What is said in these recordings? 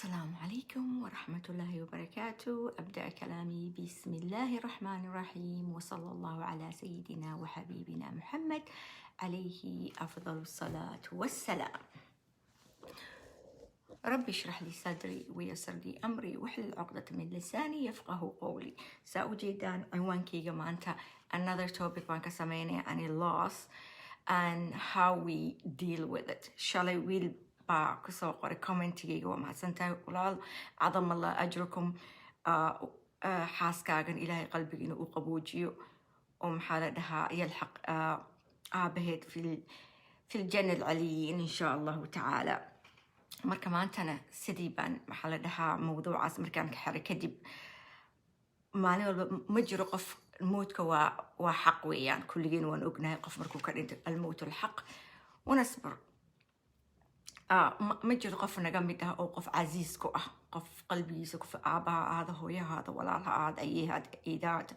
السلام عليكم ورحمة الله وبركاته. أبدأ كلامي بسم الله الرحمن الرحيم، وصلى الله على سيدنا وحبيبنا محمد عليه أفضل الصلاة والسلام. ربي اشرح لي صدري ويسر لي أمري واحلل عقدة من لساني يفقه قولي. Saa u jeedaan ciwaankayga maanta, another topic baan ka sameynaya ani, loss and how we deal with it. Shalay wiil baa kusoo qoray commentigayga. Waa mahadsantahay walaal, cadam Allah ajrakum. Xaaskaagan Ilaahay qalbiga inuu u qaboojiyo oo, maxaa la dhahaa, yalxaq aabaheed fi ljana alcaliyiin in shaa Allahu tacaala. Marka maantana sidii baan, maxaa la dhahaa, mawduucaas markaan ka xiray kadib, maalin walba ma jiro qof mowdka waa xaq weeyaan. Kulligeen waan ognahay qof markuu ka dhinto, almowt alxaq wanasbir. Ma jiro qof naga mid ah oo qof casiis ku ah, qof qalbigiisa ku aabbaha ahaada, hooyahaada, walaal ha ahaada, ayeehaad, eedahaada,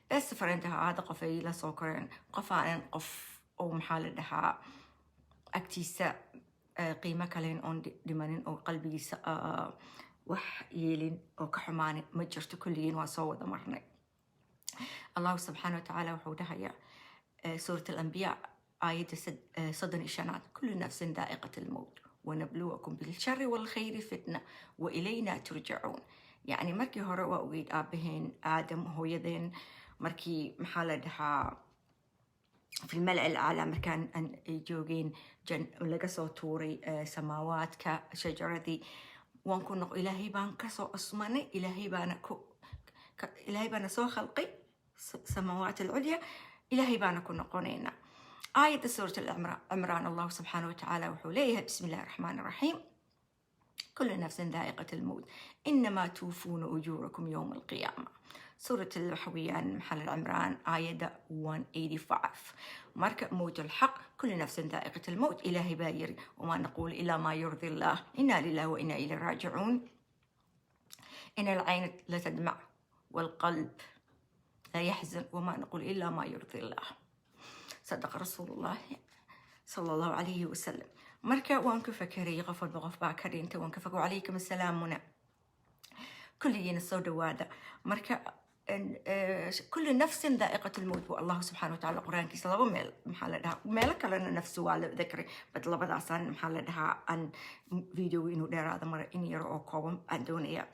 best friend ha ahaada, qof ay la soo koreen, qof aanan qof oo, maxaa la dhahaa, agtiisa qiimo kalen oon dhimanin oo qalbigiisa wax yeelin oo ka xumaanin ma jirto. Kulligeen waa soo wada marnay. Allahu subxaana wa tacaala wuxuu dhahayaa suurat alambiyaa aayadda 35: كل نفس ذائقة الموت ونبلوكم بالشر والخير فتنة وإلينا ترجعون. يعني markii hore waa ogeyd aabaheen Aadam, hooyadeen, markii, maxaa la dhahaa, في الملأ الأعلى markaan ay joogeen, laga soo tuuray samaawaadka shajaradii, waan ku noq, Ilaahay baan kasoo osmanay, Ilaahay baana soo khalqay samaawaat alculya, Ilaahay baana ku noqonaynaa. Aayadda suurat alcimraan, Allahu subxaana wa tacaala wuxuu leeyahay: bismi illahi raxmaan raxiim، كل نفس ذائقة الموت إنما توفون أجوركم يوم القيامة. سورة الحويان محل العمران آية 185. marka موت الحق، كل نفس ذائقة الموت، إلهي baa yiri: وما نقول إلا ما يرضي الله، إنا لله وإنا إليه راجعون. إن العين لتدمع والقلب لا يحزن وما نقول إلا ما يرضي الله، صدق رسول الله صلى الله عليه وسلم. Marka waan ka fakeray, qof walba qof baa ka dhintay, waan ka fakay. Wacalaykum assalaam muna, kulligiina soo dhawaada. Marka كل نفس ذائقة الموت buu Allahu subxaana watacaala qur-aankiisa laba meel, maxaa la dhahaa, meelo kalena nafsi waa la dakray, but labadaasaan, maxaa la dhahaa, aan video inuu dheeraado mara, in yaro oo kooban aan doonaya.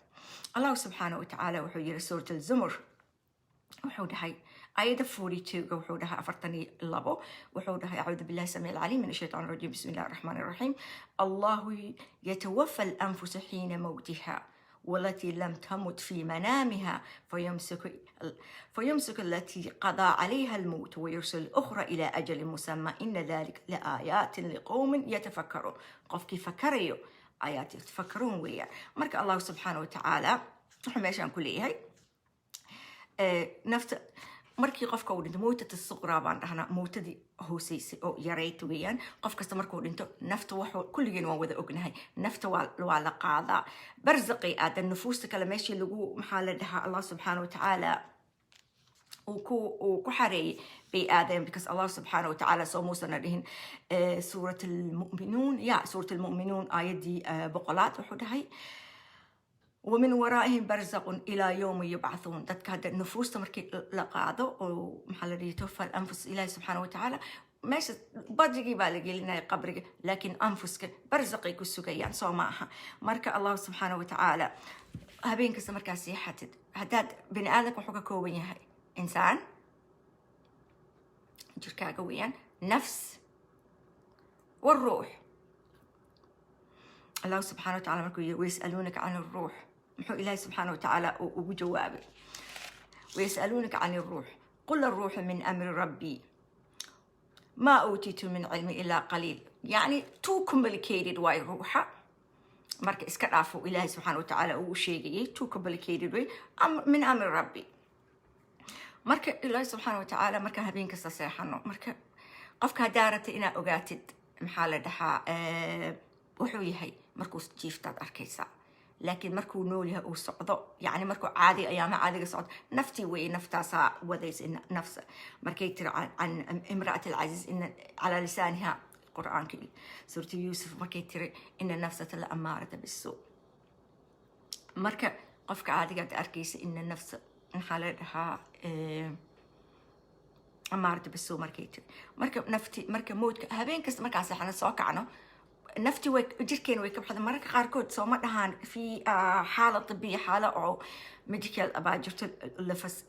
Allahu subxaana watacaala wuxuu yiri suurat alzumur, wuxuu dhahay aayadda 42, wuxuu dhahay 42, wuxuu dhahay: أعوذ بالله السميع العليم من الشيطان الرجيم، بسم الله الرحمن الرحيم، الله يتوفى الأنفس حين موتها والتي لم تمت في منامها فيمسك التي قضى عليها الموت ويرسل الأخرى إلى أجل مسمى، إن ذلك لآيات لقوم يتفكرون. Qofkii fakarayo آيات يتفكرون weeyaan. Marka Allah subxaana wa tacaala wuxuu meeshaan ku leeyahay nafta markii qofka uu dhinto, mowtata suqraa baan dhahnaa, mowtadii hooseysay oo yarayd weeyaan. Qof kasta markuu dhinto nafta waxu kulligeen waan wada ognahay, nafta waa la qaadaa, barzaqay aadan, nufuusta kale meeshii lagu, maxaa la dhahaa, Allah subxaana wa tacaala uu ku xareeyay bay aadeen, because Allah subxaana wa tacaala soo muusana dhihin suurat almu'minuun, ya suurat almu'minuun aayaddii 100aad, wuxuu dhahay: ومن ورائهم برزخ إلى يوم يبعثون. Dadka hadda nufuusta markii la qaado oo, maxaa la dhihi, توفى الأنفس, ilaahi subxaana wa tacaala meesha badigii baa la gelinaya qabriga, laakiin anfuska barzaqay ku sugayaan, soo ma aha? Marka Allahu subxaana wa tacaala habeen kasta markaa seexatid, haddaad bini aadamka wuxuu ka kooban yahay insaan, jirkaaga weeyaan, nafs والروح. Allah subxaana wa tacala markuu yiri: ويسألونك عن الروح, muxuu Ilaahi subxaana wa tacaala ugu jawaabay? ويسألونك عن الروح قل الروح من أمر ربي ما أوتيت من علم إلا قليل. يعني too complicated waay ruuxa. Marka iska dhaafo, Ilaahay subxaana wa tacaala uu sheegayay too complicated way من أمر ربي. Marka Ilaahay subxaana wa tacaala markaan habeen kasta seexano, marka qofka haddaa rabta inaa ogaatid, maxaa la dhahaa, wuxuu yahay markuu jiiftaad arkaysaa, laakiin markuu nool yahay uu socdo, yani markuu caadi ayaama caadiga socdo, naftii wey, naftaasaa wadaysa. Nafsa markay tiri عن امرأة العزيز إن على لسانها, qur'aanka suurta Yuusuf markay tiri: إن النفس لأمارة بالسوء. Marka qofka caadiga aad arkaysa, ina nafsa, maxaa la dhahaa, amaarta biso markay tiri. Marka nafti, marka mowdka, habeen kasta markaan seexano, soo kacno, nafti way jirkeena way ka baxda mararka qaarkood. Sooma dhahaan fi xaala tibiya, xaala oo medical baa jirto,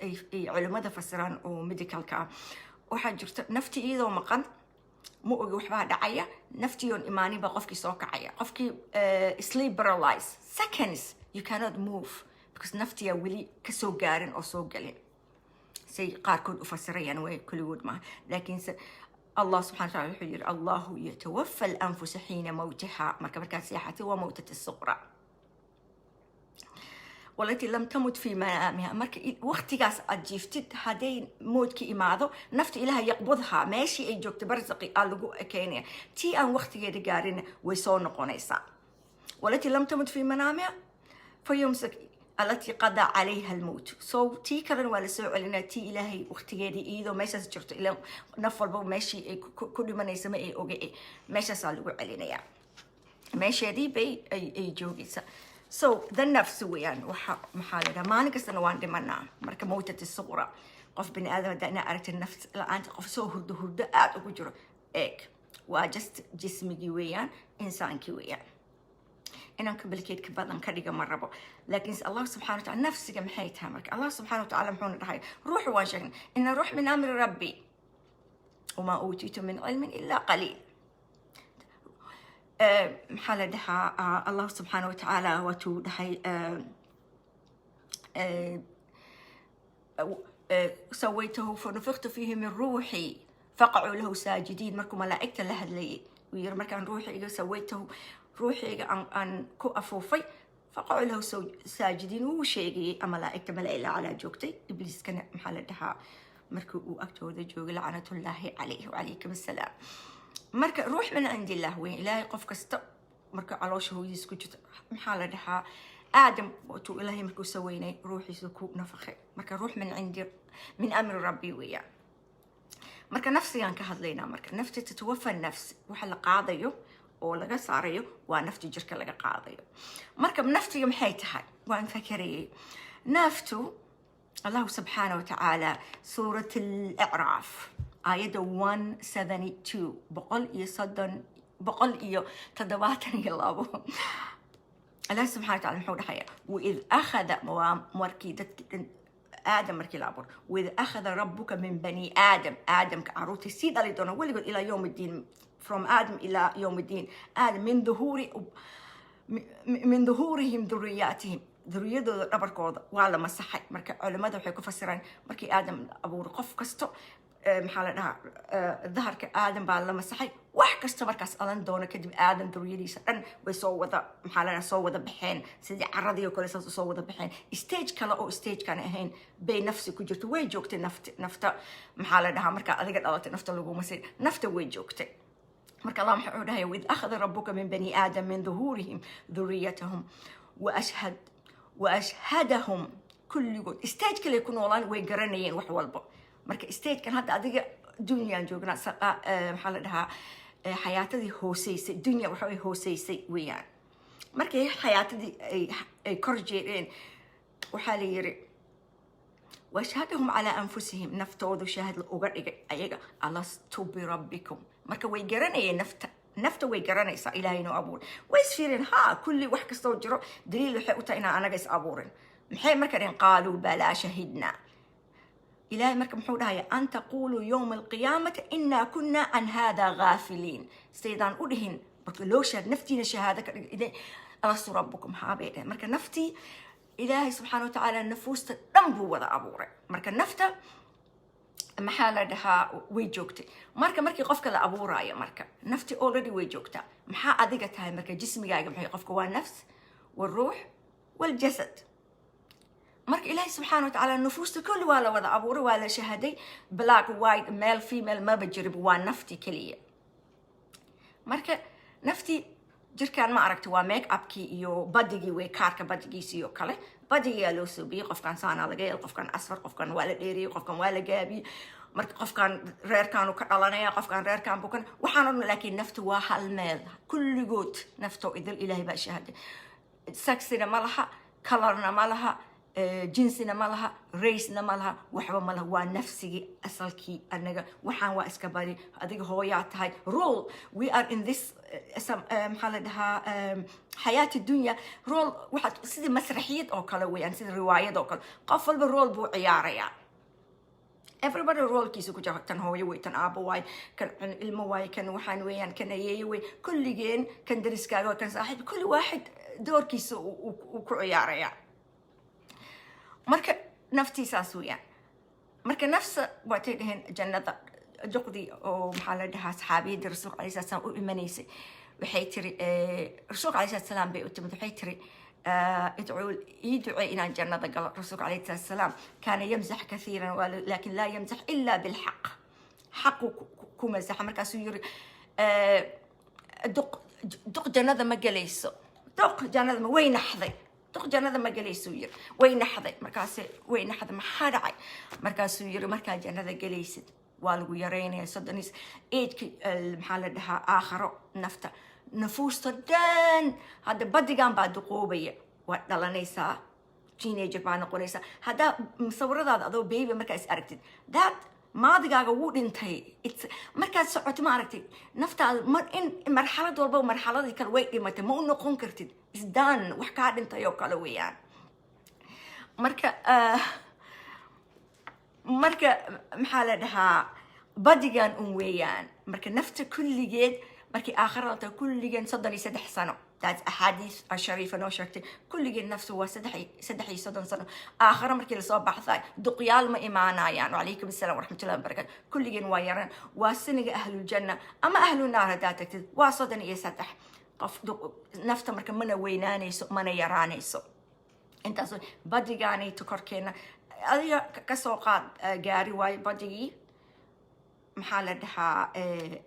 ay culimmada fasiraan oo medicalka ah. Waxaa jirta nafti iyadoo maqan, ma ogi waxbaa dhacaya, naftiyoon imaanin baa qofkii soo kacaya. Qofkii sleep paralyze, seconds you cannot move because naftiyaa weli kasoo gaarin oo soo gelin, say qaarkood u fasirayaan. Way kulligood maaha, laakiinse Allah subxana wataala wuxuu yidhi: "Allahu yatawafa alanfusa xiina mowtiha." Marka markaad seexatay waa mowtat suqra, walatii lam tamut fi manaamiha. Marka waqtigaas aad jiiftid, hadday moodki imaado, nafta Ilaha yaqbudhaa, meeshii ay joogtay barsaqi aa lagu keenaya. Tii aan waqtigeeda gaarin way soo noqonaysaa. Walatii lam tamut fi manaamiha fayumsak alatii qadaa calayha almowt. So tii kalena waa lasoo celinaya, tii Ilaahay waqtigeedii iyadoo meeshaas jirto. Ila naf walba meeshii ay ku dhimanaysa ma ay oge, meeshaasaa lagu celinayaa, meesheedii bay ay joogaysa. So the nafs weeyaan waxa, maxaa la dhaha, maalin kastana waan dhimanaa. Marka mowtati suqra, qof bini aadam haddaa inaa aragtid nafs la-aanta, qof soo hurdo, hurdo aada ugu jiro, eeg, waa just jismigii weeyaan, insaankii weeyaan. Inaan complicate ka badan ka dhiga ma rabo, laakiinse Allah subxana watacala nafsiga maxay tahay? Marka Allah subxana watacala muxuuna dhahay? Ruuxu waan sheegnay, ina ruux min amri rabbi, wamaa uutiitu min cilmin ilaa qaliil. Maxaa la dhahaa, Allah subxaana watacaala waatuu dhahay: "سويته فنفخت فيه من روحي فقعوا له ساجدين." Markuu malaa'igta la hadlayay uu yiri, markaan ruuxiga sawaytahu, ruuxiga aan ku afuufay, faqacuu lahu saajidiin, wuu sheegayay malaa'igta malaa calaa joogtay. Ibliiskana, maxaa la dhahaa, markii uu agtooda joogay, lacnatullaahi calayh. Wacalaykum assalaam. Marka ruux min cindi illah weyn, Ilaahay qof kasta marka caloosha hooyadiis ku jirto, maxaa la dhahaa, Aadam watuu Ilaahay markuu saweynay ruuxiisa ku nafaqay. Marka ruux min cindi, min amri rabbi weeyaan. Marka nafsigaan ka hadlaynaa. Marka nafti tatawafa nafs, waxa la qaadayo oo laga saarayo waa nafti jirka laga qaadayo. Marka naftiga maxay tahay? Waan fakarayay. Naftu, Allahu subxaana watacaala, suurat al-Acraaf, aayadda 172, 130, 172, Allah subxana wataala muxuu dhahaya? Waid akhada, waa markii dadki dhan Aadam markii la abuur, waid akhada rabuka min bani Aadam, Aadamka caruurtii sii dhali doona weligood ilaa yowm iddiin, from Aadam ilaa yowm iddiin, Aadam min dhuhuuri, min dhuhuurihim dhuriyatihim, duriyadooda dhabarkooda waa la masaxay. Marka culimmada waxay ku fasiraan, markii Aadam la abuuray, qof kasto, maxaa la dhahaa, daharka Aadam baa la masaxay. Wax kasta markaas alan doono kadib Aadam duriyadiisa dhan way soo wada, maxaa la dhahaa, soo wada baxeen sidii caradii oo kale, saas usoo wada baxeen. Stage kale oo stagekan ahayn bay nafsi ku jirto, way joogtay nafti. Nafta, maxaa la dhahaa, markaa adiga dhalatay nafta laguma siin, nafta way joogtay. Marka Allah muxuu dhahay? Waid akhada rabuka min bani Aadam min dhuhuurihim dhuriyatahum waashhad waashhadahum. Kulligood stage kale ku noolaan, way garanayeen wax walba. Marka stagekan hadda adiga dunyaan joognaa, maxaa la dhahaa, xayaatadii hooseysay, dunya waxa way hooseysay weeyaan. Markay xayaatadii ay kor jeedeen, waxaa la yiri: washhadahum calaa anfusihim, naftoodu shaahid uga dhigay ayaga, alastu birabbikum. Marka way garanayeen nafta, nafta way garanaysaa Ilaahay inuu abuuray. Way isfiireen, ha, kulli wax kastoo jiro daliil waxay u tahay inaan anaga is abuurin. Maxay marka dhaheen? Qaaluu balaa shahidna. Ilaahay marka muxuu dhahaya? An taquluu yowma alqiyaamati inaa kunna can hada gaafiliin. Saydaan u dhihin marka loo shaahid naftiina shahaado ka dhig, alastu rabbukum, haabay dhaheen. Marka naftii Ilaahay subxaana watacaala nafuusta dhan buu wada abuuray. Marka nafta, maxaa la dhahaa, way joogtay. Marka markii qofka la abuuraayo, marka nafti already way joogtaa. Maxaa adiga tahay marka? Jismigaaga maxay? Qofka waa nafs waruux waljasad. Marka Ilaahay subxaana watacaala nufuusta kulli waa la wada abuuray, waa la shahaday. Black, white, male, female maba jirin, waa nafti keliya. Marka nafti jirkaan ma aragta, waa make upkii iyo badigii wey, kaarka badigiisi iyo kale badigiyaa loo soobiyey. Qofkan saanaa laga yeel, qofkan asfar, qofkan waa la dheeriyey, qofkan waa la gaabiyey. Marka qofkan reerkaanu ka dhalanaya, qofkan reerkaan bukan, waxaan o dhan. Laakiin naftu waa hal meel, kulligood naftoo idil Ilaahay baa shahaday. Sexina ma laha, Colorna ma laha, jinsina ma laha, racena ma laha, waxba ma laha. Waa nafsigii asalkii. Anaga waxaan waa iska bari. Adiga hooyaa tahay, role we are in this maxaa la dhahaa, xayaati dunya role. Waxaad sidii masraxiyad oo kale weeyaan, sidii riwaayad oo kale. Qof walba role buu ciyaarayaa. Everybody roolkiisa ku jira. Tan hooyo wey, tan aabo waay, kan ilmo waay, kan waxaan weeyaan, kan ayeeyo wey, kulligeen, kan dariskaaga waay, kan saaxiib, kulli waaxid doorkiisa uu ku ciyaaraya. Marka naftiisaas weeyaan. Marka nafsa waatay dhaheen jannada duqdii oo, maxaa la dhahaa, saxaabiyadii rasuulka alayhi salatu salaam u imanaysay, waxay tiri, rasuulka alayhi salatu salaam bay u timid, waxay tiri, "Idcuu ii ducee inaan jannada galo." Rasuulka alayhi salatu salaam kaana yamzax kathiiran, laakin laa yamzax ila bilxaq, xaqu ku masaxa. Markaasuu yiri, "Duq, duq jannada ma gelayso, duq jannada ma." Way naxday. "Duq jannada ma gelaysuu yiri. Way naxday. Markaas way naxday. "Maxaa dhacay?" Markaasuu yiri, "Markaa jannada gelaysid waa lagu yareynaya 30 ageka, maxaa la dhahaa, aakharo nafta, nufuusta dhan. Hadda badigan baa duqoobaya. Waad dhalanaysaa, teenager baa noqonaysaa. Haddaa sawiradaada adoo baby markaa is aragtid, that maadigaaga wuu dhintay. Markaad socoto, ma aragtay naftaada mar in marxalad walba marxaladii kale way dhimatay, ma u noqon kartid. Is done, wax kaa dhintay oo kale weeyaan. Marka maxaa la dhahaa, badigan un weeyaan. Marka nafta kulligeed markii aakhira la tago, kulligeen 33 sano, taas axaadiis ashariifa noo sheegtay. Kulligeen naftu waa 33 sano. Aakhira markii lasoo baxday, duqyaal ma imaanayaan. Wacalaykum asalaam waraxmatullahi wabarakatu. Kulligeen waa yaran, waa siniga ahluljanna ama ahlunaar haddaa tagtid waa 33 qof. Nafta marka mana weynaanayso, mana yaraanayso. Intaas badigaanayto korkeena adiga kasoo qaad, gaari waayo badigii, maxaa la dhahaa,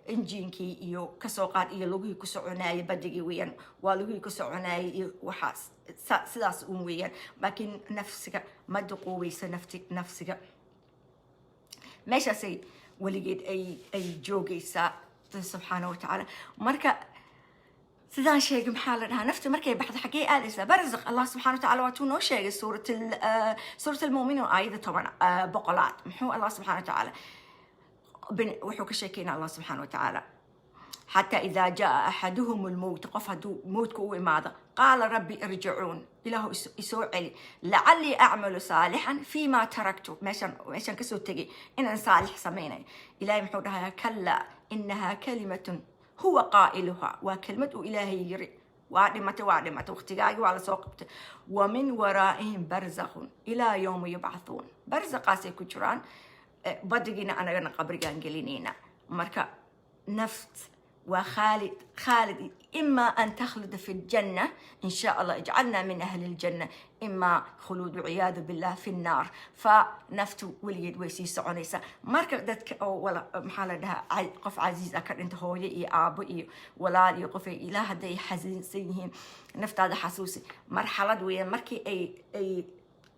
injiinkii iyo kasoo qaad iyo lugihii ku soconayay. Badigii weeyaan, waa lugihii ku soconayay iyo waxaas sidaas un weeyaan. Laakiin nafsiga ma duquubeyso. Nafti, nafsiga meeshaasay weligeed ay joogaysaa, subxaana wa tacaala. Marka sidaan sheegay, maxaa la dhahaa, nafta markay baxdo xaggee aadaysaa? Barzakh. Allah subxana wa tacala waatuu noo sheegay suurat almu'minuun, aayada 10 100aad. Muxuu Allah subxana wa tacaala wuxuu ka sheekeynaa? Allah subxaana wa tacaala, xataa idaa jaa axaduhum lmowt, qof hadduu mowtka u imaado, qaala rabbi irjicuun, ilaahu isoo celi, lacallii acmalu saalixan fiima taraktu, meeshaan kasoo tegay inaan saalix samaynayo. Ilahay muxuu dhahayaa? Kallaa, inahaa kalimatun huwa qaa'iluha, waa kelmad uu Ilaahay yiri. Waa dhimatay, waa dhimatay, waqtigaagi waa lasoo qabtay. Wa min waraa'ihim barzakhun ilaa yowmi yubcathuun. Barzaqaasay ku jiraan. Badigiina anagana qabrigaan gelinayna. Marka naft waa khaalid, khaalid, ima an takhluda fi ljanna, in sha Allah ijcalna min ahli ljanna, ima khuluud ciyaadu billah fi nnaar. Fa naftu weligeed way sii soconaysaa. Marka dadka oo wala, maxaa la dhahaa, qof casiiz ah ka dhinta, hooyo iyo aabo iyo walaal iyo qof ay ilaa hadday xasiinsan yihiin, naftaada xasuusi marxalad weeyaan. Markii ay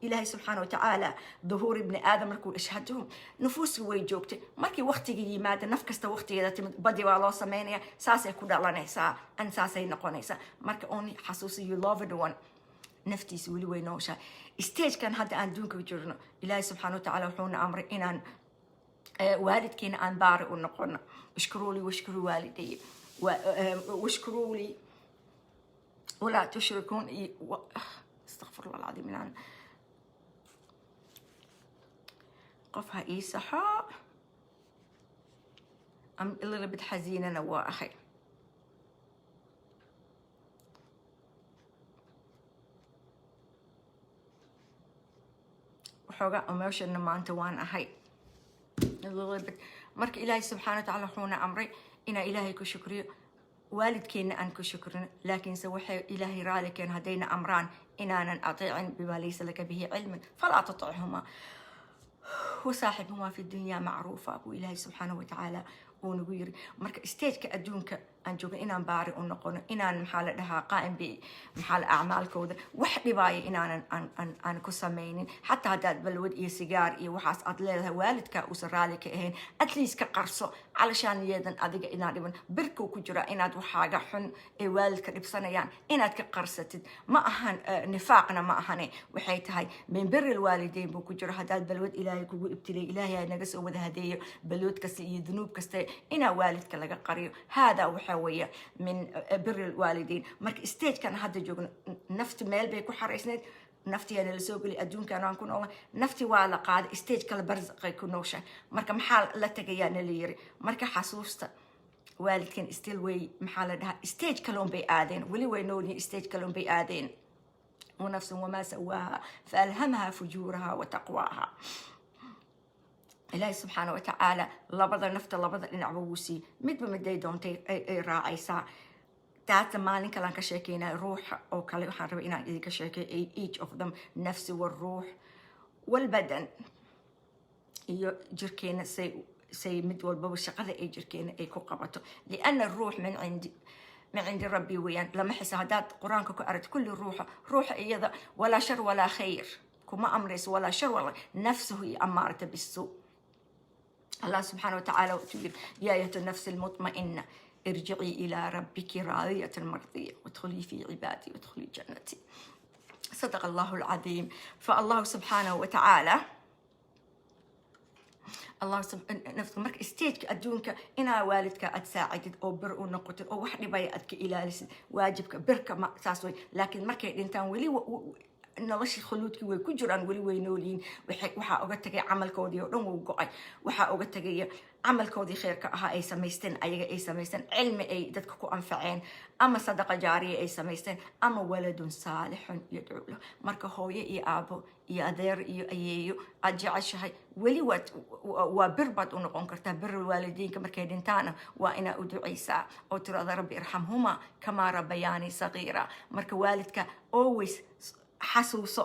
Ilaahay subxaana watacaala duhuur ibni aadam markuu ashhadahum, nufuusi way joogtay. Markii waqtigii yimaada, naf kasta waqtigeeda timid, badi baa loo sameynaya, saasay ku dhalanaysaa an saasay noqonaysaa. Marka only xasuusi you loved one, naftiisa weli way nooshahay. Stagekan hadda aan adduunka jirno, Ilaahay subxaana watacaala wuxuuna amray inaan waalidkeena aan baari u noqono. Ishkuruu lii washkuruu waalidaya, washkuruu lii walaa tushrikuun. Astaqfir Allah alcadiim. Inaan qof ha ii saxo. I'm a little bit xasiinana waa ahay. Waxoogaa emotionna maanta waan ahay a little bit. Marka Ilaahay subxaana wa tacaala wuxuuna amray inaan Ilaahay ku shukriyo, waalidkeenna aan ku shukrino, laakiinse waxay Ilaahay raali keen haddayna amraan inaanan ateecin. Bima laysa laka bihi cilmin falaa tutichumaa wasaaxibhumaa fi dunya macruufa, buu Ilaahay subxaana wa tacaala uu nagu yiri. Marka stageka adduunka Aan joogin inaan baari u noqono, inaan, maxaa la dhahaa, qaa'im bi, maxaa la, acmaalkooda wax dhibaaya inaanan aan ku samaynin. Xataa haddaad balwad iyo sigaar iyo waxaas aad leedahay, waalidka uusan raali ka ahayn, at least ka qarso, calashaan yeedan adiga inaan dhiban. Birkuu ku jira inaad waxaaga xun ee waalidka dhibsanayaan inaad ka qarsatid. Ma ahan nifaaqna ma ahane, waxay tahay min biri lwaalideyn buu ku jira. Haddaad balwad Ilaahay kugu ibtilay, Ilaahay ha naga soo wada hadeeyo balwad kasta iyo dunuub kasta, inaa waalidka laga qariyo, haadaa waxa weeye min biri lwaalideyn. Marka stagekan hadda joogno, nafti meel bay ku xaraysnayd, naftiyaana lasoo geliy adduunkan aan ku noolay, nafti waa la qaaday, stage kale barzaqay ku nooshahay. Marka maxaa la tagayaa na la yiri? Marka xasuusta waalidkan still way, maxaa la dhahaa, stage kale un bay aadeen, weli way noolyihiin, stage kale un bay aadeen. ونفس وما سواها فألهمها فجورها وتقواها. Ilaahay subxaana watacaala labada nafta labada dhinacba wuu siiyey, midba miday doontay ay raacaysaa. Taata maalin kalean ka sheekeynaya. Ruuxa oo kale waxaan rabay inaan idinka sheekay each of them, nafsi والروح والبدن iyo jirkeena, say mid walbaba shaqada ay jirkeena ay ku qabato, لأن الروح من عند ربي weeyaan, lama xisa. Haddaad Qur-aanka ku aragto kulli ruuxa, ruuxa iyada ولا شر ولا خير kuma amrayso, ولا شر ولا نفسه هي أمارة بالسوء. الله سبحانه وتعالى تقول: يا أيتها النفس المطمئنة ارجعي إلى ربك راضية مرضية وادخلي في عبادي وادخلي جنتي. صدق الله العظيم. فالله سبحانه وتعالى، الله سبحانه nafta. Marka stageka adduunka inaa waalidka aad saacidid oo bir u noqotid oo wax dhibaya aad ka ilaalisid, waajibka birka ma saas way. Laakiin markay dhintaan, weli noloshii khuluudkii way ku jiraan, weli way noolyihiin. Waxaa uga tagay camalkoodii oo dhan wuu go-ay. Waxaa uga tagaya camalkoodii khayrka ahaa ay samaysteen, ayaga ay samaysteen, cilmi ay dadka ku anfaceen, ama sadaqa jaariya ay samaysteen, ama ولد صالح يدعو له. Marka hooyo iyo aabo iyo adeer iyo ayeeyo aad jeceshahay, weli waad waa bir baad u noqon kartaa. Bir waalidiinka markay dhintaana waa inaa u ducaysaa oo tirada: رب ارحمهما كما ربياني صغيرا. Marka waalidka always xasuuso,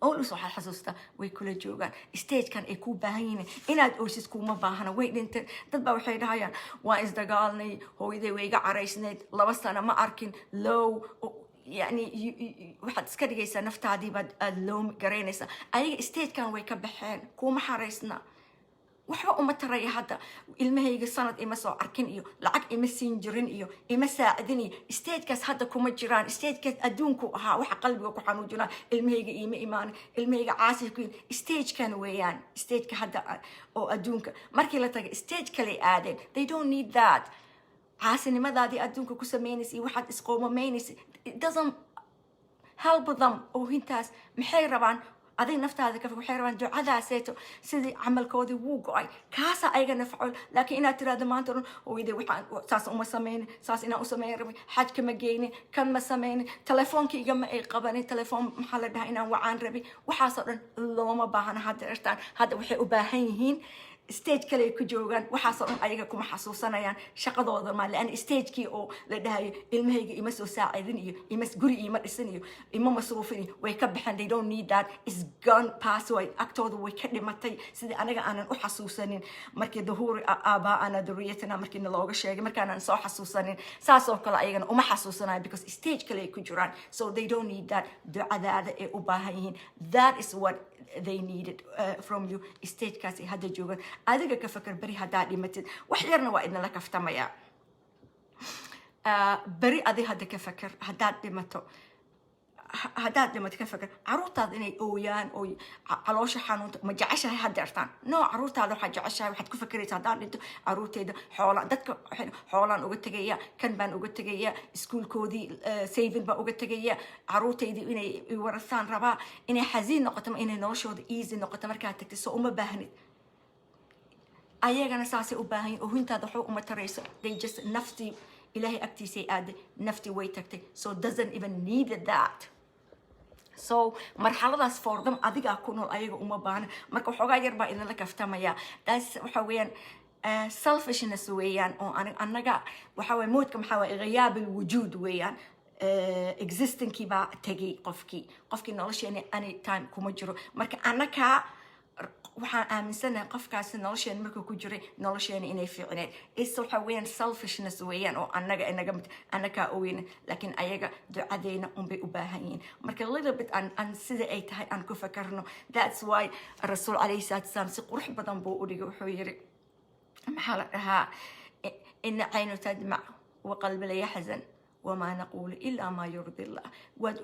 always waxaad xasuustaa way kula joogaan. Stagekan ay kuu baahan yihiin inaad oysid kuuma baahana, way dhinteen. Dad baa waxay dhahayaan: "Waan isdagaalnay, hooyaday way iga caraysnayd, 2 sano ma arkin." Low yani waxaad iska dhigaysaa naftaadii baad aada loo garaynaysaa. Ayaga stagekan way ka baxeen, kuuma xaraysna, waxba uma taraya. Hadda ilmahayga sanad ima soo arkin iyo lacag ima siin jirin iyo ima saacidin iyo stagekaas hadda kuma jiraan. Stagekaas adduunku ahaa waxa qalbiga ku xanuujinaa, ilmahayga iima imaanin, ilmahayga caasi ku stagekan weeyaan. Stageka hadda oo adduunka markii la tagay, stage kaley aadeen. They don't need that. Caasinimadaadii adduunka ku samaynaysa iyo waxaad isqoomamaynaysa, it doesn't help them. Oohintaas maxay rabaan? Adig naftaada ka waxay rabaan ducadaaseeto. Sidii camalkoodii wuu go-ay, kaasaa ayaga nafcol. Laakiin inaad tirahdo maanta dhan: "Hooyaday waxaan saas uma sameynin, saas inaan u sameyn rabay, xajka ma geynin, kan ma sameynin, telefoonka igama ay qabanin, telefoon, maxaa la dhahaa, inaan wacaan rabay," waxaasoo dhan looma baahna hadda irtaan. Hadda waxay u baahan yihiin stage kale ay ku joogaan. Waxaasoo dhan ayaga kuma xasuusanayaan, shaqadooda ma لأن stagekii oo la dhahayo ilmahayga ima soo saacidin iyo ima guri ima dhisin iyo ima masruufin iyo way ka baxeen. They don't need that, is gone, pass way, agtooda way ka dhimatay. Sidii aniga aanan u xasuusanin markii ظهور آباءنا ذريتنا markii nalooga sheegay, markaanan soo xasuusanin, saas oo kale ayagana uma xasuusanayo, because stage kale ay ku jiraan. So they don't need that. Ducadaada ay u baahan yihiin, that is what they needed from you. Stagekaas ay hadda joogaan. Adiga ka fakar beri haddaa dhimatid. Wax yarna waa idinla kaftamaya. Beri adi hadda ka fakar haddaad dhimato, haddaad dhimato ka fakar caruurtaada inay ooyaan oo caloosha xanuunta. Ma jeceshahay haddeertaan? No, caruurtaada waxaad jeceshahay, waxaad ku fakeraysa: haddaan dhinto caruurteyda xoola dadka xoolaan uga tegaya, kan baan uga tegaya, iskuulkoodii saving baan uga tegaya, caruurteydii inay i warasaan rabaa, inay xasiin noqoto ma inay noloshooda easy noqoto markaad tagtay. So uma baahnid. Ayagana saasay u baahan yihin. Oohintaada waxba uma tarayso. They just naftii Ilaahay agtiisay aaday, naftii way tagtay, so doesn't even need that. So marxaladaas for them adigaa ku nool, ayaga uma baahna. Marka waxoogaa yar baa idinla kaftamaya. Taas waxa weeyaan selfishness weeyaan oo annaga waxa weeye moodka, maxaa waye, غياب الوجود weeyaan. Existingkii baa tegay qofkii nolosheena any time kuma jiro. Marka annakaa Waxaan aaminsanahay qofkaasi nolosheena markuu ku jiray nolosheena inay fiicneed. Is waxa weeyaan selfishness weeyaan oo annaga inaga mid annagaa ogeyna, laakiin ayaga ducadeena unbay u baahan yihiin. Marka little bit aan sida ay tahay aan ku fakarno. That's why Rasuul calayhi salaatu wasalaam si qurux badan buu u dhigay. Wuxuu yiri, maxaa la dhahaa, "Ina caynu tadmac wa qalbi la yaxzan wamaa naquulu ilaa maa yurdi Allah." Waad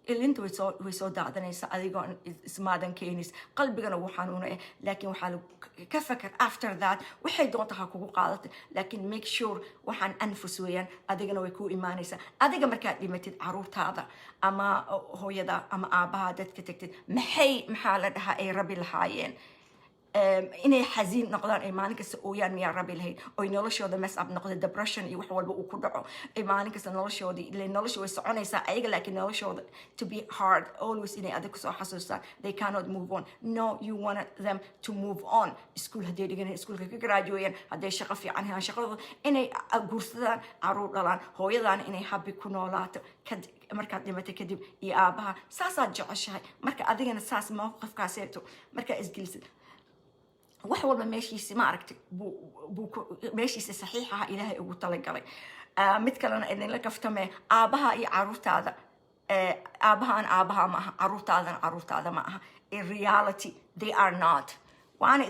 ilinta way soo daadanaysaa adigoo ismaadan keenays, qalbigana wuu xanuunaya, laakiin waxaa lagu ka fakar after that. Waxay doonta ha kugu qaadatay, laakiin make sure waxaan anfus weeyaan, adigana way kuu imaanaysaa. Adiga markaad dhimatid, caruurtaada ama hooyada ama aabaha dadka tagtid, maxay, maxaa la dhahaa, ay rabi lahaayeen? Inay xasiin noqdaan, ay maalin kasta ooyaan miyaa rabi lahayd? Oy noloshooda mess up noqda, depression iyo wax walba uu ku dhaco, ay maalin kasta noloshoodii, ile nolosha way soconaysaa ayaga, laakiin noloshooda to be hard always, inay adig kusoo xasuustaan, they cannot move on. No, you want them to move on. School hadday dhiganayaan, iskuulka ka graduayan. Hadday shaqo fiican helaan, shaqadooda inay guursadaan, caruur dhalaan, hooyadaana inay happy ku noolaato markaad dhimatay kadib, iyo aabaha. Saasaad jeceshahay. Marka adigana saas mowqifkaaseeto markaa isgelisid, wax walba meeshiisi, ma aragtay, buu meeshiisa saxiixaha Ilaahay ugu talagalay. Mid kalena idinla kaftame: aabaha iyo caruurtaada, aabahaan aabaha ma aha, caruurtaadana caruurtaada ma aha. In reality they are not. Waana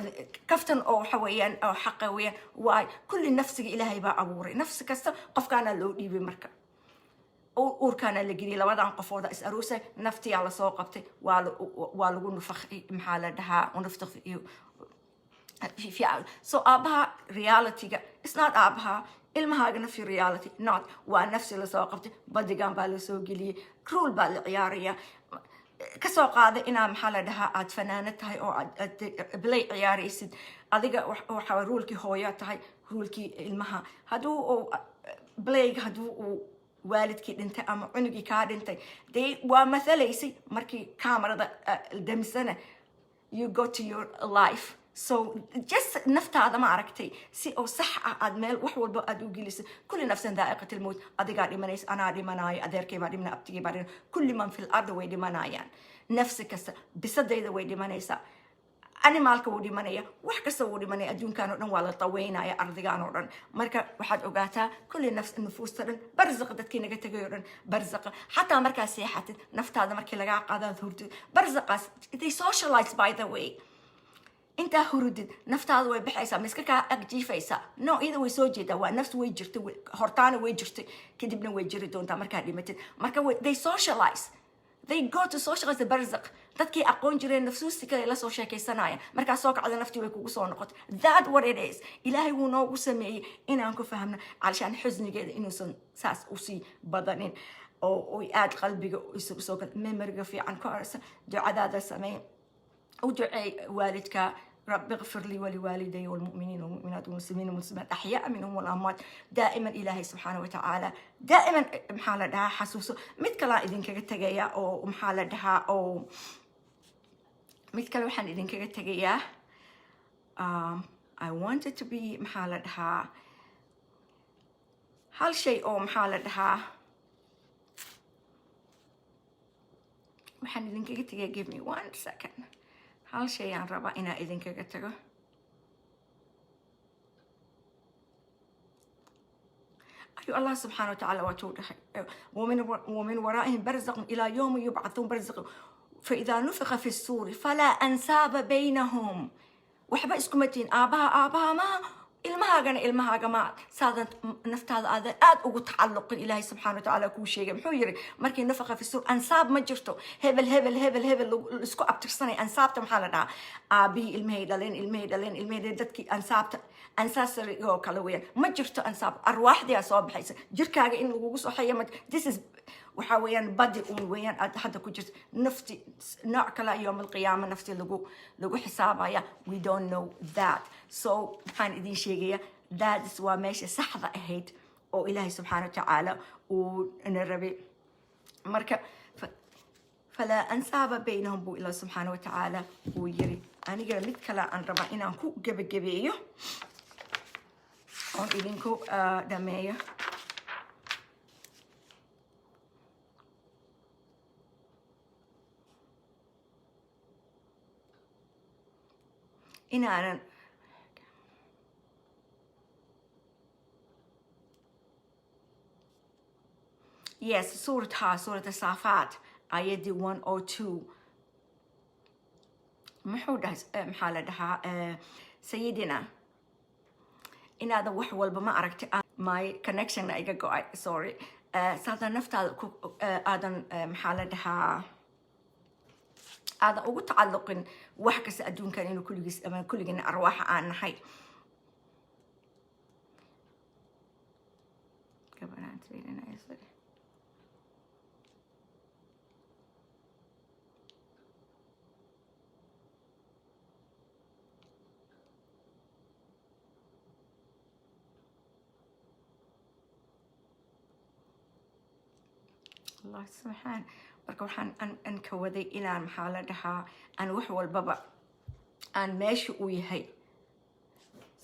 kaftan oo waxa weeyaan oo xaqa weeyaan. Waay kulli nafsiga Ilaahay baa abuuray. Nafsi kasta qofkaana loo dhiibay, marka uurkaana la geliyay, labadan qofooda is aroosay, naftiyaa lasoo qabtay, waa lagu nufakhay, maxaa la dhahaa, nuftakh iyo fiican. So aabaha realityga is not aabaha ilmahaagana fi reality not. Waa nafsi lasoo qabtay, badigan baa lasoo geliyey, role baa la ciyaaraya. Kasoo qaaday inaa, maxaa la dhahaa, aad fanaanad tahay oo aad play ciyaaraysid. Adiga waxa rolekii hooya tahay, rolekii ilmaha. Hadduu uu playga, hadduu uu waalidkii dhintay ama cunugii kaa dhintay, dee waa mathalaysay. Markii kamarada damisana, you go to your life. So just naftaada, ma aragtay, si oo sax ah aad meel wax walba aad u geliso. Kulli nafsan daa'iqat almowt. Adigaa dhimanaysa, anaa dhimanaayo, adeerkay baa dhimanaya, abtigay baa dhimanaya, kulli man fil ardi way dhimanayaan. Nafsi kasta, bisadayda way dhimanaysaa, animalka wuu dhimanaya, wax kasta wuu dhimanaya. Adduunkan oo dhan waa la taweynaya, ardigan oo dhan. Marka waxaad ogaataa kulli nafs, nufuusta dhan barzaqa, dadkii naga tegay oo dhan barzaqa. Xataa markaa seexatid, naftaada markii lagaa qaadaad hurdid, barzaqaas they socialize. By the way, intaa hurudid naftaada way baxaysaa, ma iska kaa agjiifaysaa? No, iyada way soo jeedaa. Waa nafs, way jirtay hortaana, way jirtay kadibna, way jiri doontaa markaa dhimatid. Marka they socialize, they go to socialize the barzaq. Dadkii aqoon jireen nafsuusti kale la soo sheekaysanayaan. Markaa soo kacda, naftii way kugu soo noqotay. That what it is. Ilaahay wuu noogu sameeyey inaan ku fahmno calashaan xusnigeeda inuusan saas usii badanin oo oy aad qalbiga isugu soo gal. Memoryga fiican ku arsa, ducadaada sameey, u duceey waalidka: "رب اغفر لي ولوالدي والمؤمنين والمؤمنات والمسلمين والمسلمات أحياء منهم والأموات." دائما إلهي سبحانه وتعالى دائما، maxaa la dhahaa, xasuuso. Mid kalaa idinkaga tegaya oo, maxaa la dhahaa, oo mid kale waxaan idinkaga tegayaa. I wanted to be, maxaa la dhahaa, hal shay oo, maxaa la dhahaa, waxaan idinkaga tegaya. Give me one second. Hal shay aan rabaa inaan idinkaga tago. Ayuu Allah subxaana watacaala waatuu dhahay: "ومن ورائهم برزخ إلى يوم يبعثون." برزخ. "فإذا نفخ في الصور فلا أنساب بينهم." Waxba iskuma tihin. Aabaha aabaha maaha, ilmahaagana ilmahaaga ma. Saadan naftaada aadan aad ugu tacalluqin, Ilaahay subxaana watacaala kuu sheegay. Muxuu yiri? Markii nafaqa fi suur, ansaab ma jirto. Hebel hebel hebel hebel isku abtirsanay. Ansaabta maxaa la dhahaa? Aabihii ilmahay dhaleen, ilmahay dhaleen, ilmahay dhaleen, dadkii ansaabta, ancestry oo kale weeyaan. Ma jirto ansaab. Arwaaxdiyaa soo baxaysa jirkaaga in lagugu soo xaya. Ma this is, waxaa weeyaan body uun weeyaan aad hadda ku jirto. Nafti nooc kale yowm alqiyaama nafti lagu xisaabaya. We don't know that. So waxaan idin sheegaya, that is waa meesha saxda ahayd oo Ilaahay subxaana wa tacaala uu na rabay. Marka "فلا أنساب بينهم" buu Ilaah subxaana wa tacaala uu yiri. Aniga mid kale aan rabaa inaan ku gebagabeeyo oon idinku dhameeyo. Inaanan, yes, suurat, ha, suurat Saafaat, ayaddii 102. Muxuu dhahay? Maxaa la dhahaa, sayidina, inaadan wax walba, ma aragti, my connection iga go-ay, sorry. Saadan naftaada ku aadan, maxaa la dhahaa, aadan ugu tacalluqin wax kasta adduunkan, inuu kulligiis ama kulligiina arwaaxa aan nahay. Gabadhaan fiirinaya, sorry. Allah subxaan. Marka waxaan an ka waday inaan, maxaa la dhahaa, aan wax walbaba aan meesha uu yahay.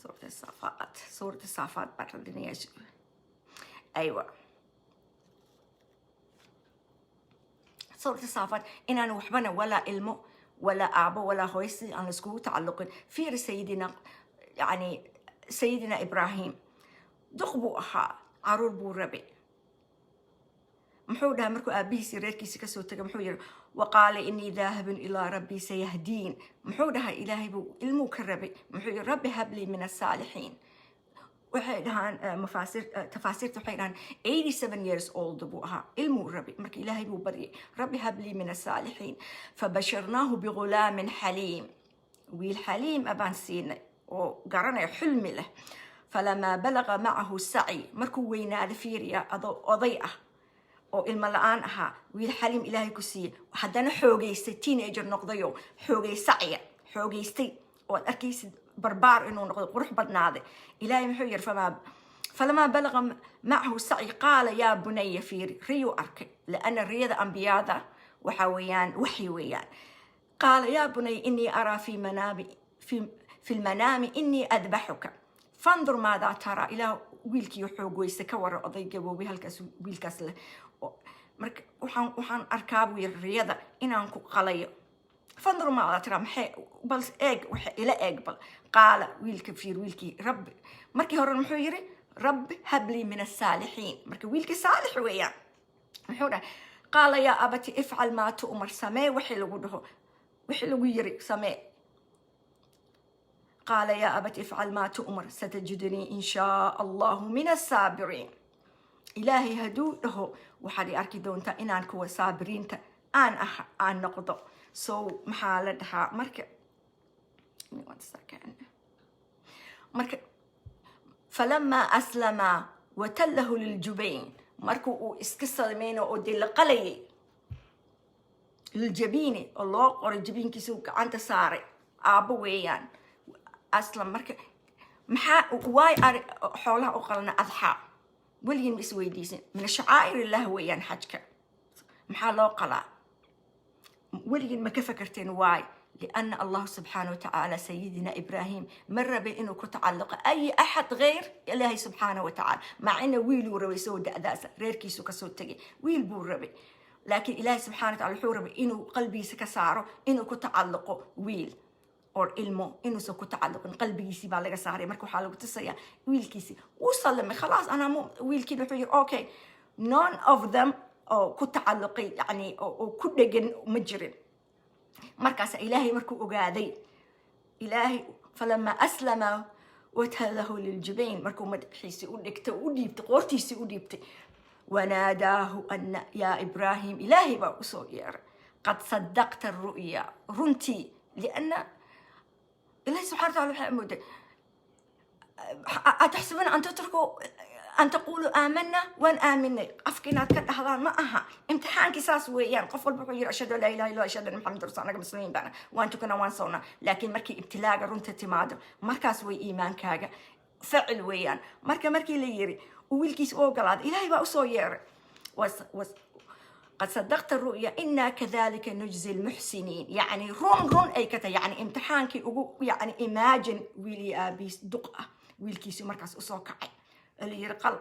Suurta Saafaat, suurta Saafaat baan radinayaa. Aywa, suurta Saafaat, inaan waxbana, walaa ilmo, walaa aabo, walaa hooysi, aan laiskugu tacalluqin. Fiir, sayidina, yani sayidina Ibrahim duq buu ahaa, caruur buu rabay. Muxuu dhahay markuu aabihiisii reerkiisi kasoo tegay? Muxuu yiri? Waqaala inii daahibun ilaa rabbii sayahdiin. Muxuu dhahay? Ilaahay buu ilmuu ka rabay. Muxuu yiri? Rabbi hablii min asaalixiin. Waxay dhahaan mafaasir, tafaasiirta waxay dhahaan 87 years old buu ahaa, ilmuu rabay. Marka Ilaahay buu baryay, rabbi hablii min asaalixiin. Fabasharnaahu bigulaamin xaliim, wiil xaliim ah baan siinay oo garanaya, xulmi leh. Falamaa balaga macahu sacyi, markuu weynaada, fiiriya, adoo oday ah oo ilmo la-aan ahaa, wiil xaliim Ilaahay ku siiyey, haddana xoogeystay, teenager noqdayo, xoogay, sacya xoogeystay, oo aad arkaysid barbaar inuu noqdo, qurux badnaaday. Ilaahay muxuu yiri? Falamaa balaga macahu sacyi qaala yaa bunaya. Fiiri, riyuu arkay, liana riyada ambiyada waxa weeyaan waxyi weeyaan. Qaala yaa bunaya inii araa fi manaami, fi lmanaami inii adbaxuka fandur maadaa tara. Ilaah wiilkii xoog weyste ka waran, oday gaboobay halkaas wiilkaas leh. Marka waxaan arkaa, buu yiri, riyada inaan ku qalayo. Fandur maadaa tara, maxay, bal eeg, waxa ila eeg bal. Qaala wiilka, fiir wiilkii, rabbi, markii hore muxuu yiri? Rabbi hablii min asaalixiin. Marka wiilkii saalix weeyaan. Muxuu dhahay? Qaala yaa abati ifcal maa tu'mar, samee wixii lagu dhaho, wixii lagu yiri samee. Qaala yaa abati ifcal maa tu'mar satajidunii in shaa Allahu min asaabiriin. Ilaahay hadduu dhaho, waxaad i arki doontaa inaan kuwa saabiriinta aan ah aan noqdo. So maxaa la dhahaa, marka, one second, marka falamaa aslama watallahu liljubayn, marka uu iska salmeyno oo dee la qalayay, liljabiini, oo loo qoray jabiinkiisa uu gacanta saaray, aabbo weeyaan aslam. Marka maxaa waay ari xoolaha u qalna adxaa? Weligiin ma isweydiisin? Min shacaa'ir illah weeyaan xajka. Maxaa loo qalaa? Weligiin ma ka fakarteen waay? لأن الله سبحانه وتعالى، سيدنا إبراهيم مر بإنه كتعلق أي أحد غير إلهي سبحانه وتعالى، مع إنه wiil rabay soo da'daasa reerkiisu kasoo tegay, wiil buu rabay, laakiin Ilaahay subxaana wataala wuxuu rabay inuu qalbigiisa ka saaro inuu ku tacalluqo wiil or ilmo, inuusan ku tacalluqin. Qalbigiisii baa laga saaray. Marka waxaa lagu tusayaa wiilkiisii wuu sallamay, khalaas, anaa mu wiilkiina wuxuu yiri okay. None of them oo ku tacalluqay, yani oo ku dhegan ma jirin. Markaas Ilaahay markuu ogaaday, Ilaahay falamaa aslama watalahu liljabayn, markuu madaxiisii u dhigtay, u dhiibtay, qoortiisii u dhiibtay, wanaadaahu ana yaa Ibraahim, Ilaahay baa usoo yeeray, qad sadaqta ru'ya, runtii, lianna Ilahi subxana wataala waxay mooday, ataxsabuuna an tutrakuu an taquluu aamana, waan aaminay afka inaad ka dhahdaan ma aha. Imtixaankii saas weeyaan. Qof walba wuxuu yiri ashhadu an laa ilaha illa, ashhadu anna Maxamed rasul, anaga muslimiin baana, waan tukanaa, waan sownaa. Laakiin markii ibtilaaga runta timaado, markaas way iimaankaaga ficil weeyaan. Marka markii la yiri uu wiilkiisa u ogolaaday, Ilaahay baa usoo yeeray, qad sadaqta ru'ya inaa kadalika nujzi lmuxsiniin. Yani run run ay ka tahay, yani imtixaankii ugu, yani imagine wiil iyo aabiis duq ah, wiilkiisu markaas usoo kacay, la yiri qal.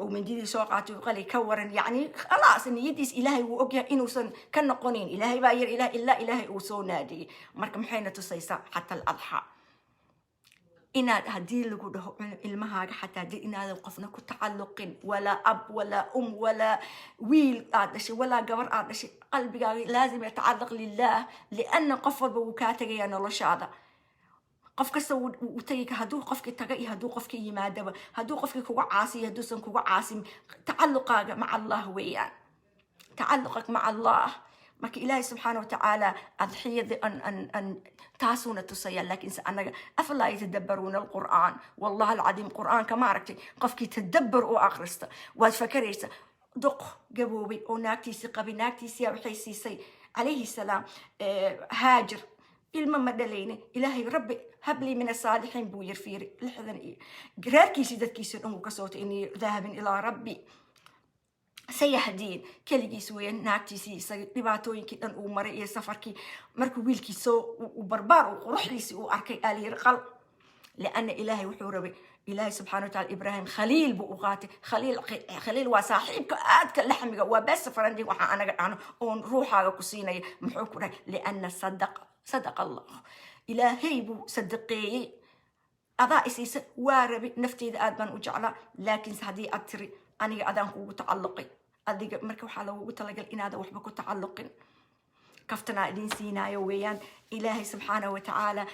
Uu mindidii soo qaatay, uu qali. Ka waran? Yacni khalaas, niyadiis Ilaahay wuu ogyahay inuusan ka noqonayn. Ilaahay baa yar ilaah ilaa Ilaahay uu soo naadiyey. Marka maxayna tusaysaa xata aladxaa? Inaad haddii lagu dhaho ilmahaaga xataa dee inaadan qofna ku tacalluqin, walaa ab, walaa um, walaa wiil aad dhashay, walaa gabar aad dhashay. Qalbigaaga laazim yatacallaq lilah, lianna qof walba wuu kaa tegayaa noloshaada. Qof kasta wuu tegi hadduu qofkii taga iyo hadduu qofkii yimaadaba, hadduu qofkii kuga caasiyo, hadduusan kuga caasin, tacalluqaaga maca Allah weeyaan, tacalluqak maca Allah. Marka Ilaahay subxaana watacaala adxiyada an taasuuna tusaya. Laakiinse annaga, afalaa yatadabbaruuna alqur'aan? Wallahi alcadiim, qur'aanka ma aragtay, qofkii tadabbur u akhrista waad fakaraysa. Duq gaboobay oo naagtiisii qabay, naagtiisiyaa waxay siisay, calayhi salaam, Haajir, ilma ma dhalayne. Ilaahay, rabbi hablii min asaalixiin buu yir. Fiiri, 60 iyo reerkiisii, dadkiisii dhan wuu ka sootay, inii dahabin ilaa rabbi sayahdiin. Keligiis weeyaan, naagtiisii, isaga, dhibaatooyinkii dhan uu maray iyo safarkii. Markuu wiilkii soo uu barbaar uu quruxdiisii uu arkay, aalyiri qal, lianna Ilaahay wuxuu rabay, Ilaahay subxaana wataala Ibraahim khaliil buu u qaatay. Khaliil, khaliil waa saaxiibka aadka laxmiga, waa best friend. Waxaa anaga dhahno oon ruuxaaga ku siinaya. Muxuu ku dhahay? Lianna sadaqa, sadaqa Allah, Ilaahay buu sadaqeeyey. Adaa isiisa, waa rabi, nafteyda aad baan u jeclaa, laakiinse haddii aad tiri aniga adaan kugu tacalluqay adiga. Marka waxaa lagugu talagalay inaadan waxba ku tacalluqin. Kaftanaa idin siinaayo weeyaan. Ilaahay subxaana watacaala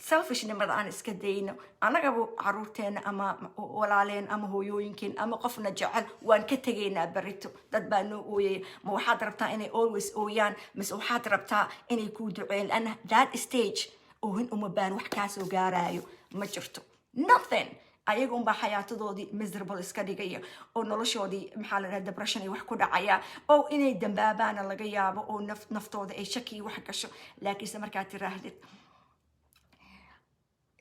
selfishnimada aan iska dayno. Annagaba caruurteena ama walaaleen ama hooyooyinkeen ama qofna jecel waan ka tegaynaa barito. Dad baa noo ooyaya. Ma waxaad rabtaa inay always ooyaan, mise waxaad rabtaa inay kuu duceeyaan? Lianna that stage oohin uma baan, wax kaasoo gaaraayo ma jirto, nothing. Ayaga unbaa xayaatadoodii miserable iska dhigaya oo noloshoodii, maxaa la dhaha, depression iyo wax ku dhacaya, oo inay dambaabaana laga yaabo, oo naftooda ay shaki iyo wax gasho. Laakiinse markaad tiraahdid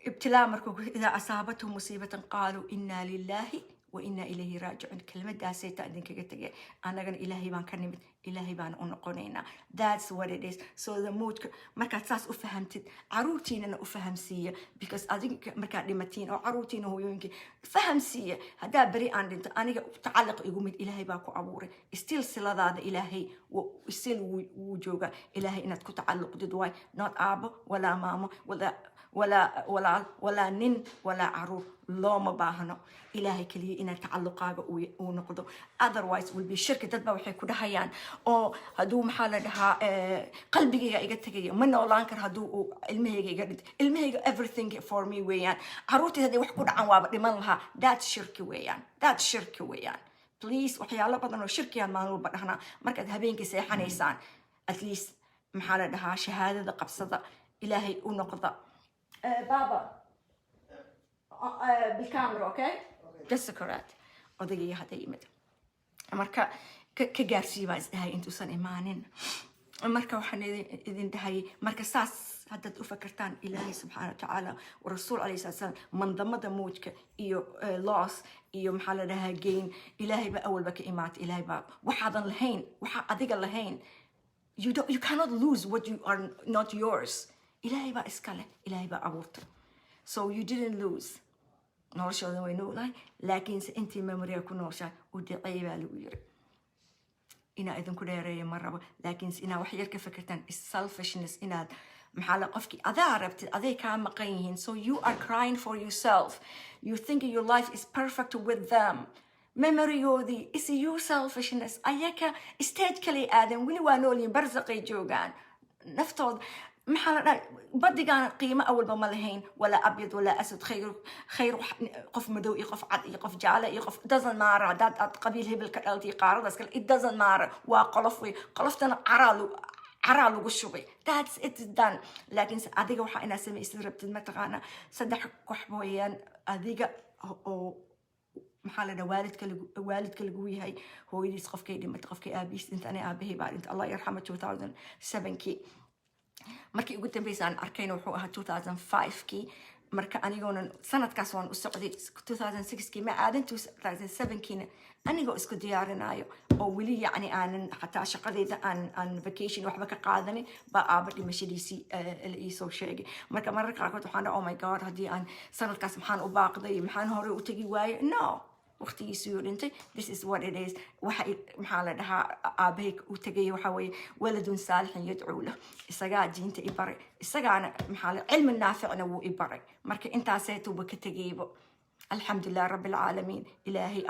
ibtilaa, markuu idaa asaabathum musiibatan qaaluu inaa lilaahi wa inaa ilayhi raajicuun. Kelmadaasay taa idinkaga tegay. Annagana Ilaahay baan ka nimid, Ilaahay baan u noqonaynaa. That's what it is. So the moodka markaad saas u fahamtid, caruurtiinana u fahamsiiya, because adinka markaad dhimatiin oo caruurtiina, hooyooyinkii fahamsiiya, haddaa beri aan dhinto, aniga tacalliq igu mid Ilaahay baa ku abuuray. Still siladaada Ilaahay still wuu joogaa. Ilaahay inaad ku tacalluqdid waay, not aabo walaa maamo walaa walaal walaa nin walaa caruur. Looma baahno. Ilaahay keliya inaad tacalluqaaga uu noqdo, otherwise will be shirki. Dad baa waxay ku dhahayaan oo hadduu, maxaa la dhahaa, qalbigayga iga tegaya, ma noolaan karo hadduu uu ilmahayga iga dhinto, ilmahayga everything for me weeyaan, caruurtayda hadday wax ku dhacan waaba dhiman lahaa. That's shirki weeyaan, that's shirki weeyaan. Please, waxyaalo badan oo shirkiyaan maalin walba dhahnaa. Markaad habeenkii seexanaysaan, at least, maxaa la dhahaa, shahaadada qabsada, Ilaahay u noqda. Baba, بالكاميرا, okay? Just correct. Odagii hadda yimid, marka ka gaarsii baan isdhahay intuusan imaanin. Marka waxaan idin dhahayay, marka saas haddaad u fakartaan, Ilaahay subxaana watacaala, rasuul alayhi salatu salaam, mandamada mowdka iyo loss iyo, maxaa la dhahaa, gain, Ilaahay baa awalba ka imaatay. Ilaahay baa waxaadan lahayn, waxaa adiga lahayn, you don't, you cannot lose what you are not yours. Ilaahay baa iska leh, Ilaahay baa abuurtay, so you didn't lose. Noloshooda way noolahay, laakiinse intii memorya ku nooshahay u duceey baa lagu yiri. Inaa idinku dheereeya ma rabo, laakiinse inaa wax yar ka fikirtaan is selfishness. Inaad, maxaa la, qofkii adaa rabtid aday kaa maqan yihiin, so you are crying for yourself. You think your life is perfect with them, memorygoodii is your selfishness. Ayaka stage kalay aadan, weli waa noolyihin, barsaqay joogaan. Naftooda, maxaa la dhahay, badigaan qiimo awalba ma lahayn, walaa abyad walaa aswad, khayr khayr, qof madow iyo qof cad iyo qof jaale iyo qof, doesn't matter. Haddaad aad qabiil hebel ka dhalatay iyo qaaradaas kale, it doesn't matter. Waa qolof wey, qoloftana caraa lagu shubay. That's it, done. Laakiinse adiga waxaa inaad samaysid rabtid, mataqaana, saddex wax mooyaan. Adiga oo, maxaa la dhaha, waalidka lagu yahay, hooyadiis qofkay dhimatay, qofkay aabihiis dhintay. Ani aabahay baa dhintay, Allah yarxama, 2007kii. Markii ugu dambeysa aan arkayna wuxuu ahaa 2005kii. Marka anigoonan sanadkaas waan u socday, 2006kii ma aadan, 2007kiina anigoo isku diyaarinayo oo weli yacni aanan xataa shaqadeyda aan vacation waxba ka qaadanin baa aaba dhimashadiisii la iisoo sheegay. Marka mararka qaarkood waxaan dhaha, "Oh my God, haddii aan sanadkaas maxaan u baaqday, maxaan hore u tegi waaye?" No. Waqtigiisuu dhintay. This is what it is. Waxa maxaa la dhahaa, aabahay u tegay waxa weeye waladun saalixin yadcuu lah. Isagaa diinta i baray, isagaana maxaa la cilmi naaficna wuu i baray. Marka intaaseetuba ka tegaybo. Alxamdulilah rabbi alcaalamiin. Ilaahay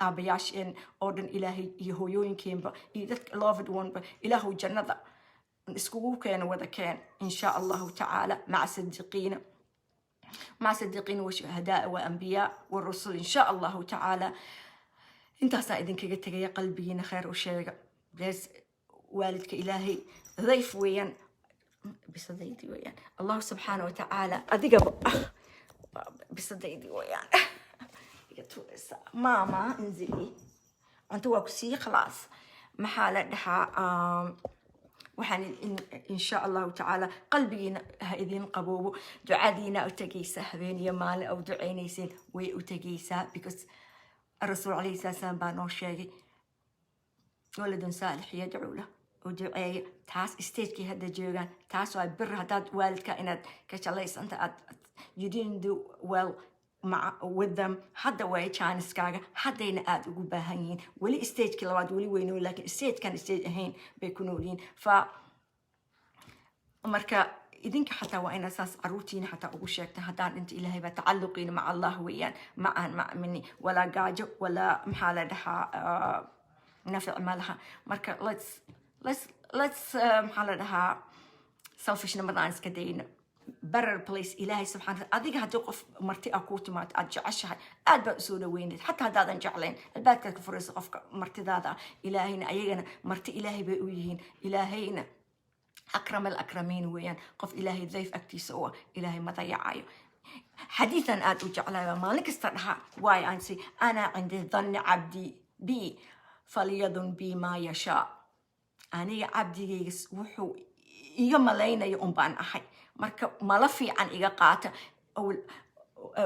aabayaasheen oo dhan, Ilaahay iyo hooyooyinkeenba iyo dadka loved one-ba, Ilaahu jannada iskugu keeno, wada keen, in sha Allahu tacaala, maca sadiqiina, مع صديقين وشهداء وأنبياء والرسل إن شاء الله تعالى. Intaasaa idinkaga tegaya. Qalbigiina khayr u sheega. Please, waalidka Ilaahay dayf weeyaan, bisadaydii weeyaan. Allahu subxaana watacaala adigaba ah, bisadaydii weeyaan, iga tuuraysa. Maama, inzili, cunto waa ku sii khalaas. Maxaa la dhahaa, waxaan in sha Allahu tacaala qalbigiina ha idiin qaboobo. Ducadiina u tegaysa, habeen iyo maalin au ducaynayseen way u tegaysaa, because Rasuul calayhi salaatu salaam baa noo sheegay waladun saalix yadcuu lah. Oo duceeya. Taas stagekii hadda joogaan, taas waa bir. Haddaad waalidka inaad ka jalaysanta aad you didn't do well maca with them, hadda way jaaniskaaga, haddayna aada ugu baahan yihiin. Weli stagekii labaad weli weynool, laakiin stagekan stage ahayn bay ku nool yihiin. Fa marka idinka xataa waa inaad saas caruurtiina xataa ugu sheegta: haddaan dhinto, Ilaahay baa tacalluqiina maca Allah weeyaan, ma aan mini walaa gaajo walaa maxaa la dhahaa, nafic ma laha. Marka let's maxaa la dhahaa, selfishnimada aan iska dayno. Better place Ilaahay subxaana. Adiga haddii qof marti ah kuu timaado aad jeceshahay, aad baad usoo dhaweyneyd, xataa haddaadan jeclayn albaabkaad ka furaysa qofka martidaada ah. Ilaahayna ayagana marti Ilaahay bay u yihiin. Ilaahayna akram alakramiin weeyaan. Qof Ilaahay dayf agtiisa u ah, Ilaahay ma dayacayo. Xadiidan aad u jeclahay baa maalin kasta dhaha waayo aan si ana cindi danni cabdi bi falyadun bi maa yashaa. Aniga cabdigayga wuxuu iga malaynayo un baan ahay. Marka mala fiican iga qaata.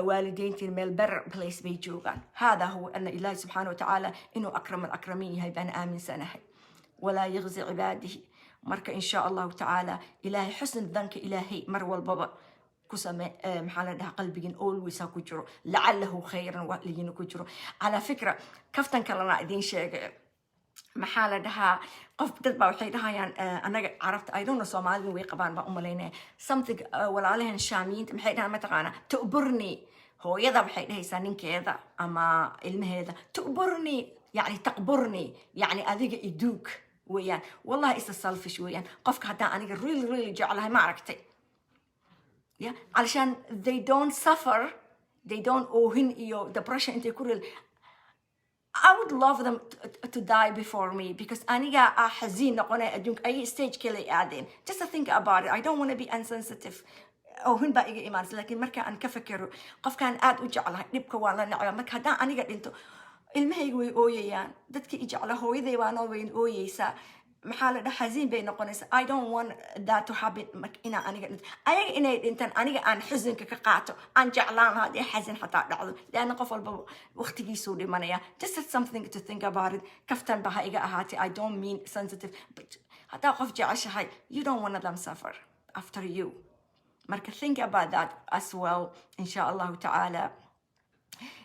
Waalideyntiin meel better place bay joogaan. Hada huwa ana Ilaahi subxaana watacaala inuu akram alakramiin yahay baan aaminsanahay, walaa yaqzi cibaadihi. Marka in sha Allahu tacaala Ilaahay xusn danka Ilaahay mar walbaba ku same, maxaa la dhahaa, qalbigin always ha ku jiro lacalahu khayran waligiina ku jiro. Calaa fikra, kaftan kalena idiin sheegay. Maxaa la dhahaa, qof dad baa waxay dhahayaan, anaga Carabta, I don't know, Soomaalida way qabaan baan u malaynaya something, walaalahan Shaamiyiinta maxay dhahaan mataqaana? Tu'burni. Hooyada waxay dhahaysaa ninkeeda ama ilmaheeda tu'burni, yani taqburni, yani adiga iduug weeyaan. Wallahi isa selfish weeyaan. Qofka haddaan aniga really really jeclahay, ma aragtay ya, علشان they don't suffer, they don't oohin iyo depression intay ku real. I would love them to die before me, because aniga ah xasiin noqonaya adduunka, ayay stage kale aadeen. Just to think about it, I don't want to be insensitive. Oohin baa iga imaanaysa, laakiin marka aan ka fakero qofkaan aad u jeclahay, dhibka waa la necba. Marka haddaan aniga dhinto, ilmahayga way ooyayaan, dadkii i jecla, hooyaday baa noo wayn ooyeysaa, maxaa la dhaha, xasiin bay noqonaysaa. I don't want that to happen. Inaan aniga dhinto, ayaga inay dhintaan, aniga aan xusinka ka qaato aan jeclaan lahaa haddii xasin xataa dhacdo, leanna qof walbaba waqtigiisuu dhimanaya. Just something to think about it. Kaftan ba ha iga ahaatay. I don't mean sensitive, but haddaa qof jeceshahay, you don't want them suffer after you. Marka think about that as well, insha Allahu tacaala.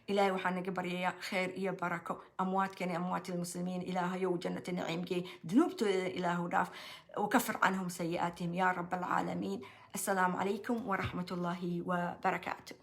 Ilaahay waxaa naga baryayaa khayr iyo barako. Amwaadkani, amwaat almuslimiin, Ilaahayow jannata naciimgey, dunuubtooda Ilaahu dhaaf, wakafir canhum sayi'aatihim yaa rab alcaalamiin. Assalaamu calaykum waraxmat ullaahi wabarakaatu.